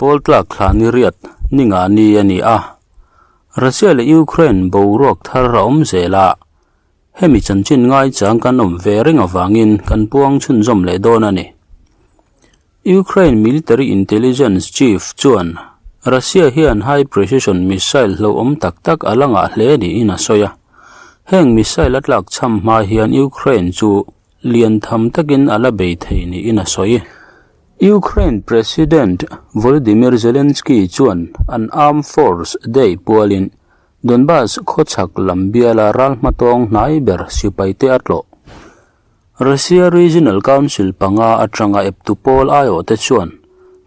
Pawltlak thla ni riat ni nga ni a ni a. Russia leh Ukraine boruak thar a awm zel a, hemi chanchin ngaichang kan awm ve reng avangin kan puang chhunzawm leh dawn a ni. Ukraine military intelligence chief chuan Russia hian high precision missile hlauhawm tak tak a la ngah hle niin a sawi a. Heng missile a tlak chham hma hian Ukraine chu lian tham takin a la bei thei niin a sawi. Ukraine President Volodymyr Zelensky chuan an Armed Force Day pualin Donbas khawchhak lam biala ral hmatawng hnai ber sipaite a tlawh. Russia Regional Council panga atanga eptu pawl aiawhte chuan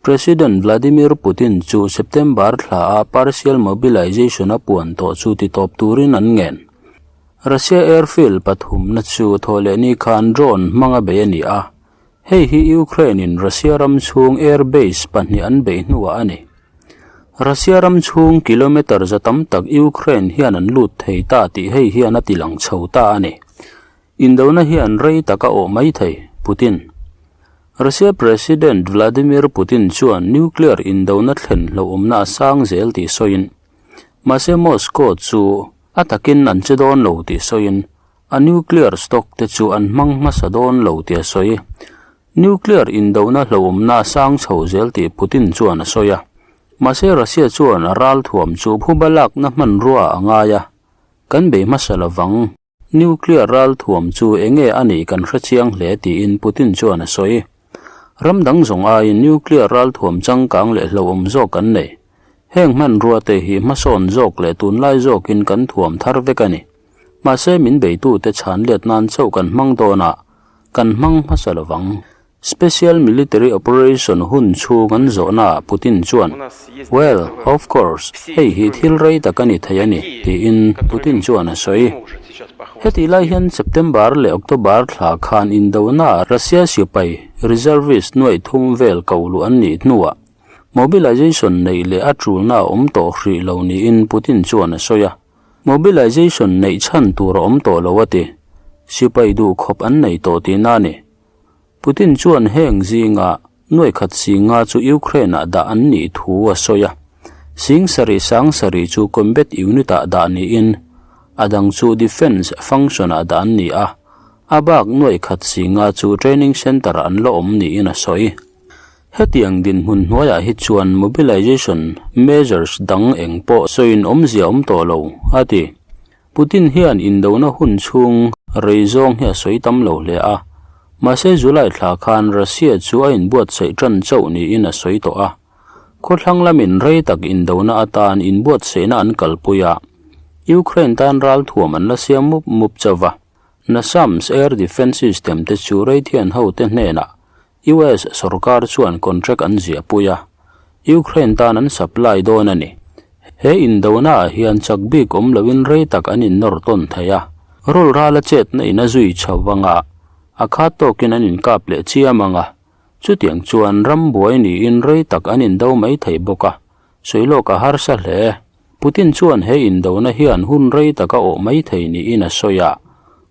President Vladimir Putin chu September thla a partial mobilization a puan tawh chu titawp turin an ngen. Russia airfield pathumna chu thawhlehni khan drone hmanga bei a ni a, hei hi Ukraine-in Russia ram chhung air base pahnih an beih hnuah a ni. Russia ram chhung kilometre za tam tak Ukraine hian an lut thei ta tih hei hian a tilang chho ta a ni. Indona hian rei tak a awh mai thei, Putin. Russia President Vladimir Putin chuan nuclear indona thlen hlauhawmna a sang zel tih sawiin, mahse Moscow chu A takin an che dawn lo tih sawiin a nuclear stock te chu an hmang hmasa dawn lo tih a sawi. Nuclear indohna hlauhawmna a sang chho zel tih Putin chuan a sawi a. Mahse Russia chuan a ralthuam chu phuba lakna hmanrua a ngai a, kan bei hmasa lovang. Nuclear ralthuam chu enge a nih kan hrechiang hle tiin Putin chuan a sawi. Ram dang zawng aiin nuclear ralthuam changkang leh hlauhawm zawk kan nei. Heng hmanrua te hi hmasawn zawk leh tunlai zawkin kan thuam thar vek a ni. Mahse min beitute chhan let nan chauh kan hmang dawn a, kan hmang hmasa lovang. Special Military Operation hun chhung an zawhnaah Putin chuan, Well, of course, hei hi thil rei tak a ni thei a ni, tiin Putin chuan a sawi. Hetih lai hian September leh October thla khan indonaah Russia sipai reservist nuaih thum vel ko luh an nih hnuah Mobilization neih leh a tulna a awm tawh hrih lo niin Putin chuan a sawi a. Mobilization neih chhan tur a awm tawh lo a ti. Sipai duh khawp an nei tawh tihna a ni. Putin chuan heng zinga nuaikhat singa chu Ukraine-ah dah an nih thu a sawi a. Sing sarih sang sarih chu combat unit-ah dah niin a dang chu defence function-ah dah an ni a. A bak nuaikhat singa chu training center-ah an la awm niin a sawi. Hetiang dinhmun hnuaiah hi chuan mobilization measures dang eng pawh sawiin awmzia awm tawh lo, a ti. Putin hian indona hun chhung rei zawng hi a sawi tam lo hle a, mahse July thla khan Russia chu a inbuatsaih tan chauh niin a sawi tawh a. Khawthlang lamin rei tak indona atan inbuatsaihna an kalpui a, Ukraine tan ralthuam an la siam mup mup chauh va. NASAMS air defence system te chu Raytheon hote hnenah US sorkar chuan contract an ziahpui a, Ukraine tan an supply dawn a ni. He indona ah hian chak bik awm loin rei tak an innawr tawn thei a, rul rala chetna in a zui chho vanga a khat tawkin an inkap leh chiam ang a, chutiang chuan ram buai niin rei tak an indo mai thei bawk a, sawi lawk a harsa hle. Putin chuan he indona hian hun rei tak a awh mai thei niin a sawi a,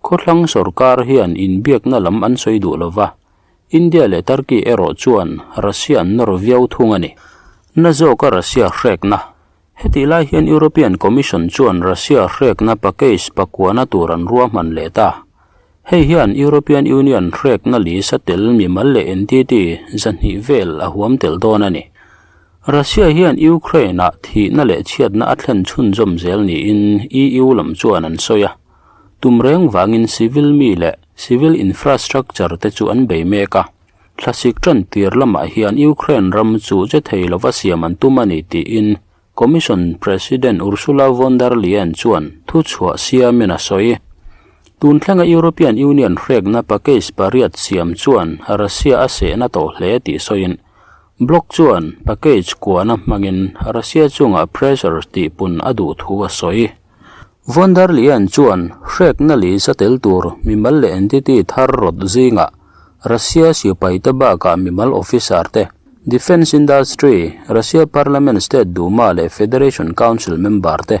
khawthlang sorkar hian inbiakna lam an sawi duh lova, India leh Turkey erawh chuan Russia an nawr viau thung a ni. Na zawka Russia hrekna. Hetih lai hian European Commission chuan Russia hrekna package pakuana tur an ruahman leh ta. Hei hian European Union hrekna lisa tel mimal leh entity zahnih vel a huam tel dawn a ni. Russia hian Ukraine-ah thihna leh chhiatna a thlen chhunzawm zel niin EU lam chuan an sawi a. Tum reng vangin civil mi leh Civil infrastructure te chu an bei mek a, thlasik tan tir lamah hian Ukraine ram chu che thei lova siam an tum a ni tiin Commission President Ursula von der Leyen chuan thuchhuah siamin a sawi. Tun thlenga European Union hrekna package pariat siam chuan Russia a sehna tawh hle tih sawiin bloc chuan package kuana hmangin Russia chungah pressure tihpun a duh thu a sawi. Von der Leyen chuan hrekna lisa tel tur mimal leh entity thar rawt zingah Russia sipaite bakah mimal officer te, Defence Industry, Russia Parliament State Duma leh Federation Council member te,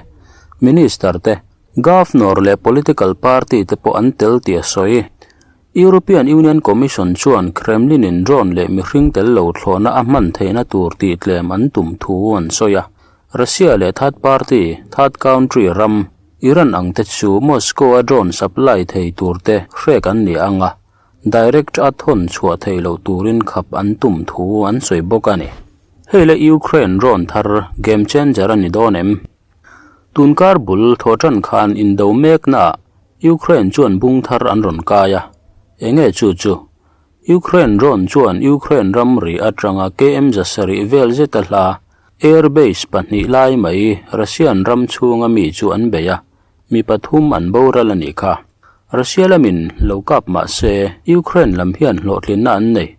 Minister te, Governor leh political party te pawh an tel tih a sawi. European Union Commission chuan Kremlin-in drone leh mihring tel lo thlawhna a hman theihna tur tihtlem an tum thu an sawi a. Russia leh third party, third country, ram, Iran ang te chu Moscow-a drone supply thei tur te hrek an ni ang a, direct a thawn chhuah theih loh turin khap an tum thu an sawi bawk a ni. Hei le Ukraine drone thar game changer a ni dawn em? Tunkar bul thawhtan khan indo meknaah Ukraine chuan bung thar an rawn kai a, enge chu chu? Ukraine drone chuan Ukraine ramri atanga KM 700 vel zeta hla air base pahnih lai mai Russian ram chhunga mi chu an bei a, mi pathum an boral a nih kha. Russia lamin lo kap mah se Ukraine lam hian hlawhtlinna an nei.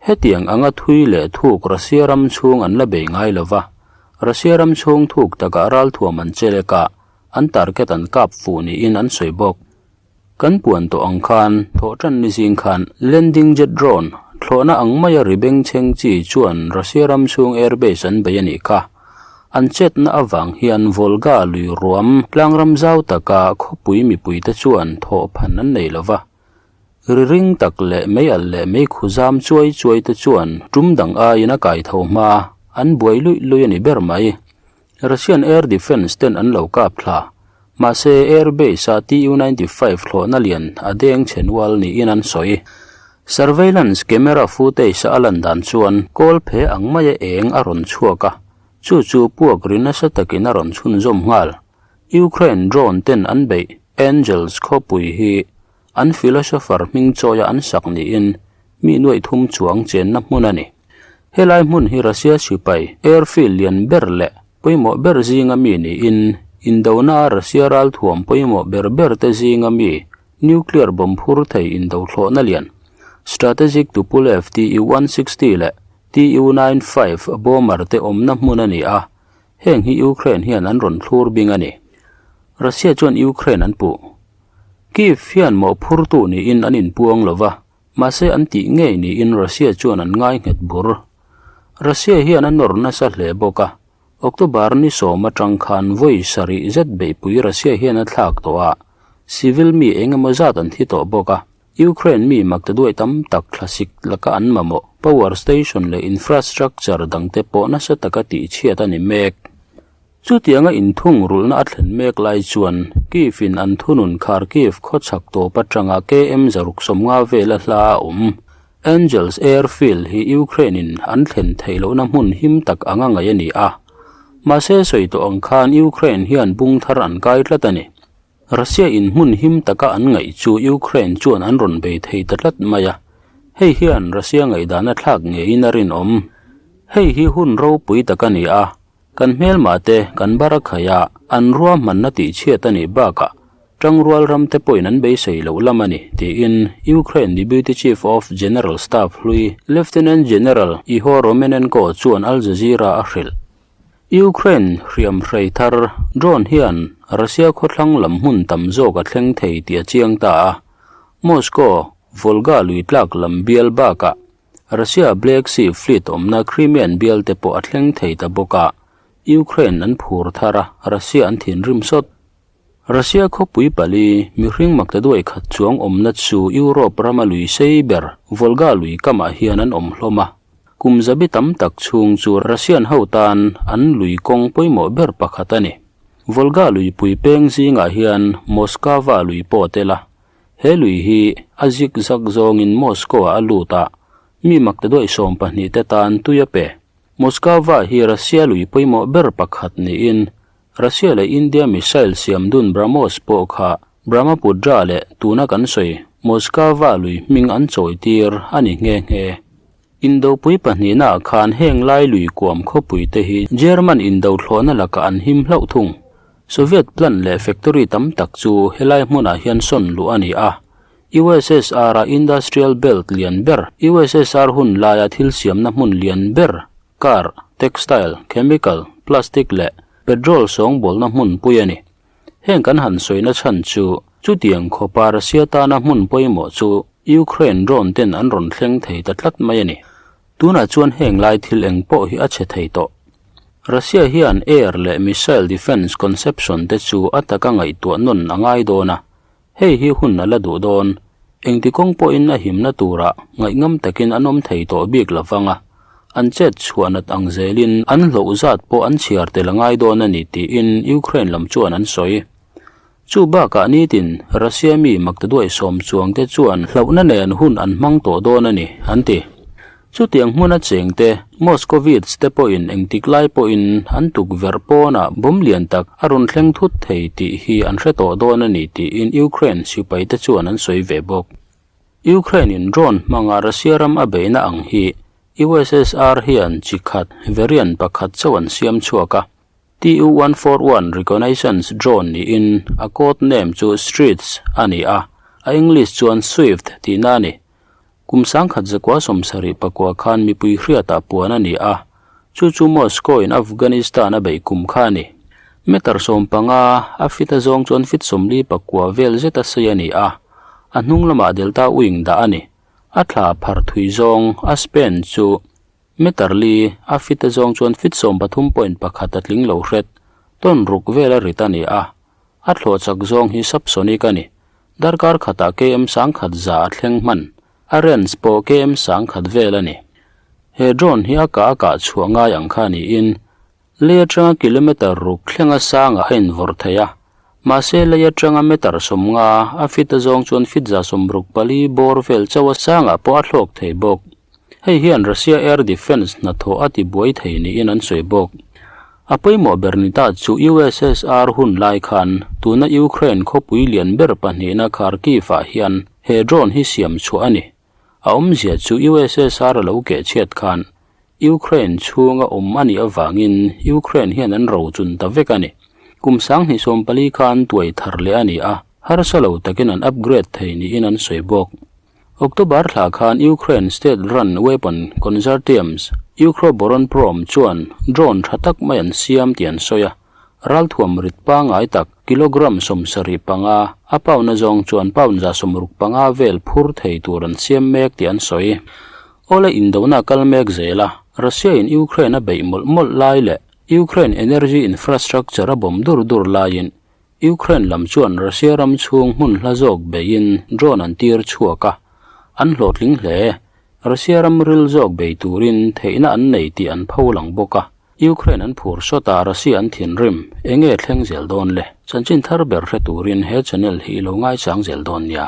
Hetiang anga thui leh thuk Russia ram chhung an la bei ngai lo va, Russia ram chhung thuk takah ralthuam an che lek a, an target an kap fuh niin an sawi bawk. Kan puan tawh ang khan thawhtan ni zing khan landing jet drone thlawhna ang maia ri bengchheng chi chuan Russia ram chhung airbase an bei a nih kha. An chetna avang hian Volga lui ruam tlangram zau taka khawpui mipuite chuan thawhphan an nei lo va. Ri ring tak leh mei alh leh mei khu zam chuai chuai te chuan tum dang aiin a kai tho hma an buai luih luih a ni ber mai. Russian air defence ten an lo kap thla. Mahse, air base-a Tu-95 thlawhna lian a deng chhe nual niin an sawi. Surveillance camera footage-a a lan dan chuan kawl phe ang maia eng a rawn chhuak a, chu chu puak ri nasa takin a rawn chhunzawm nghal. Ukraine drone ten an beih Engels khawpui hi an philosopher hming chawia an sak niin mi nuaih thum chuang chenna hmun a ni. Helai hmun hi Russia sipai airfield lian ber leh pawimawh ber zinga mi niin indona a Russia ralthuam pawimawh ber ber te zinga mi nuclear bomb phur thei indo thlawhna lian strategic Tupolev Tu-160 leh Tu-95 bomber te awmna hmun a ni a, heng hi Ukraine hian an rawn thlur bing a ni. Russia chuan Ukraine an puh. Kyiv hian mawhphurtu niin an inpuang lova, Mahse an tih ngei niin Russia chuan an ngai nghet bur. Russia hian a nawr nasa hle bawk a, October ni sawm atang khan vawi sarih zet beihpui Russia hian a thlak tawh a, civil mi eng emaw zat an thi tawh bawk a, Ukraine mi maktaduai tam tak thlasik laka an mamawh power station leh infrastructure dangte pawh nasa taka tihchhiat a ni mek. Chutianga inthung rulhna a thlen mek lai chuan Kyiv-in an thunun Kharkiv khawchhak tawp atanga KM 150 vela hla a awm. Engels Airfield hi Ukraine-in an thlen theih lohna hmun him tak anga ngaih a ni a. Mahse sawi tawh ang khan Ukraine hian bung thar an kai tlat a ni. Russia-in hmun him taka an ngaih chu Ukraine chuan an rawn bei thei ta tlat mai a. Hei hian Russia ngaihdan a thlak ngeiin a rinawm. Hei hi hun ropui tak a ni a. Kan hmelmah te kan bar a khaih a, an ruahmanna tihchhiat a nih bakah tangrual ram te pawhin an beisei loh lam a ni, tiin Ukraine Deputy Chief of General Staff hlui Lieutenant General Ihor Romanenko chuan Al Jazeera a hrilh. Ukraine hriam hrei thar drone hian Russia khawthlang lam hmun tam zawk a thleng thei tih a chiang ta a, Moscow, Volga lui tlak lam bial bakah Russia Black Sea Fleet awmna Crimean bial te pawh a thleng thei ta bawk a, Ukraine an phur thar a, Russia an thinrim sawt. Russia khawpui pali, mihring maktaduai khat chuang awmna chu Europe rama lui sei ber Volga lui kamah hian an awm hlawm a. Kum zabi tam tak chhung chu Russian ho tan an lui kawng pawimawh ber pakhat a ni. Volga luipui peng zingah hian Moskva lui pawh a tel a, He lui hi a zik zak zawngin Moscow-ah a lut a, mi maktaduaih 12 te tan tui a pe. Moskva hi Russia lui pawimawh ber pakhat niin Russia leh India missile siam dun BrahMos pawh kha Brahmaputra leh tuna kan sawi Moskva lui hming an chawi tir a ni nghe nghe. Indopui pahnihnaah khan heng lai lui kuam khawpui te hi German indo thlawhna lakah an him hlauh thung. Soviet plant leh factory tam tak chu helai hmunah hian sawn luh a ni a. USSR-a industrial belt lian ber, USSR hun laia thil siamna hmun lian ber, car, textile, chemical, plastic leh petrol sawngbawlna hmunpui a ni. Heng kan han sawina chhan chu chutiang khawpa Russia tana hmun pawimawh chu Ukraine drone ten an rawn thleng thei ta tlat mai a ni. Tunah chuan heng lai thil eng pawh hi a chhe thei tawh. Russia hian air leh missile defence conception te chu a taka ngaihtuah nawn a ngai dawn a, hei hi hun a la duh dawn. Engti kawng pawhin a himna turah ngaihngam takin an awm thei tawh bik lo vang a, an chet chhuah nat ang zelin an hloh zat pawh an chhiar tel a ngai dawn a ni tiin Ukraine lam chuan an sawi. Chu bakah nitin Russia mi maktaduai sawm chuang te chuan hlauhna nen hun an hmang tawh dawn a ni, an ti. Chutiang hmuna chengte Moscovites te pawhin engtik lai pawhin an tukverh pawnah bomb lian tak a rawn thleng thut thei tih hi an hre tawh dawn a ni tiin Ukraine sipaite chuan an sawi ve bawk. Ukraine-in drone hmanga Russia ram a beihna ang hi USSR hian chi khat variant pakhat chauh an siam chhuak a. Tu-141 reconnaissance drone niin a code name chu Streets a ni a, a English chuan Swift tihna a ni. Kum sangkhat zakua sawmsarih pakua khan mipui hriatah puan a ni a, chu chu Moscow-in Afghanistan a beih kum kha a ni. Meter 15, a fit a zawng chuan fit 44 vel zeta sei a ni a, a hnung lamah Delta Wing dah a ni. A thla phar thui zawng a span chu Meter li a fit a zawng chuan fit 13.1 a tling lo hret, tawn ruk vel a rit a ni a, a thlawh chak zawng hi subsonic a ni. Darkar khatah km sangkhat za a thleng hman, a range pawh km sangkhat vel a ni. He drone hi a kah a kah chhuah ngai ang kha niin, lei atanga kilometer ruk thlenga sangah a invawrh thei a, mahse lei atanga meter 50 a fit a zawng chuan fit 64 bawr vel chauh a sangah pawh a thlawk thei bawk. Hei hian Russia air defence hnathawh a tibuai thei niin an sawi bawk. A pawimawh ber ni ta chu USSR hun lai khan tuna Ukraine khawpui lian ber pahnihna Kharkiv-ah hian he drone hi siam chhuah a ni. A awmzia chu USSR a lo keh chhiat khan Ukraine chhunga awm a nih avangin Ukraine hian an rochun ta vek a ni. Kum 2014 khan tuai thar leh a ni a, harsa lo takin an upgrade thei niin an sawi bawk. October thla khan Ukraine state-run weapon consortiums Ukroboronprom chuan drone tha tak mai an siam tih an sawi a, ralthuam rit pangngai tak kilogram 75, a pound azawng chuan pound 65 vel phur thei tur an siam mek tih an sawi. Awle indona kal mek zel a, Russia-in Ukraine a beih mawlh mawlh lai leh Ukraine energy infrastructure a bawm dur dur laiin Ukraine lam chuan Russia ram chhung hmun hla zawk beiin drone an tir chhuak a, an hlawhtling hle. Russia ram ril zawk bei turin theihna an nei tih an pho lang bawk a. Ukraine an phur sawt a, Russia an thinrim. Enge thleng zel dawn le? Chanchin thar ber hre turin he channel hi i lo ngaichang zel dawn nia.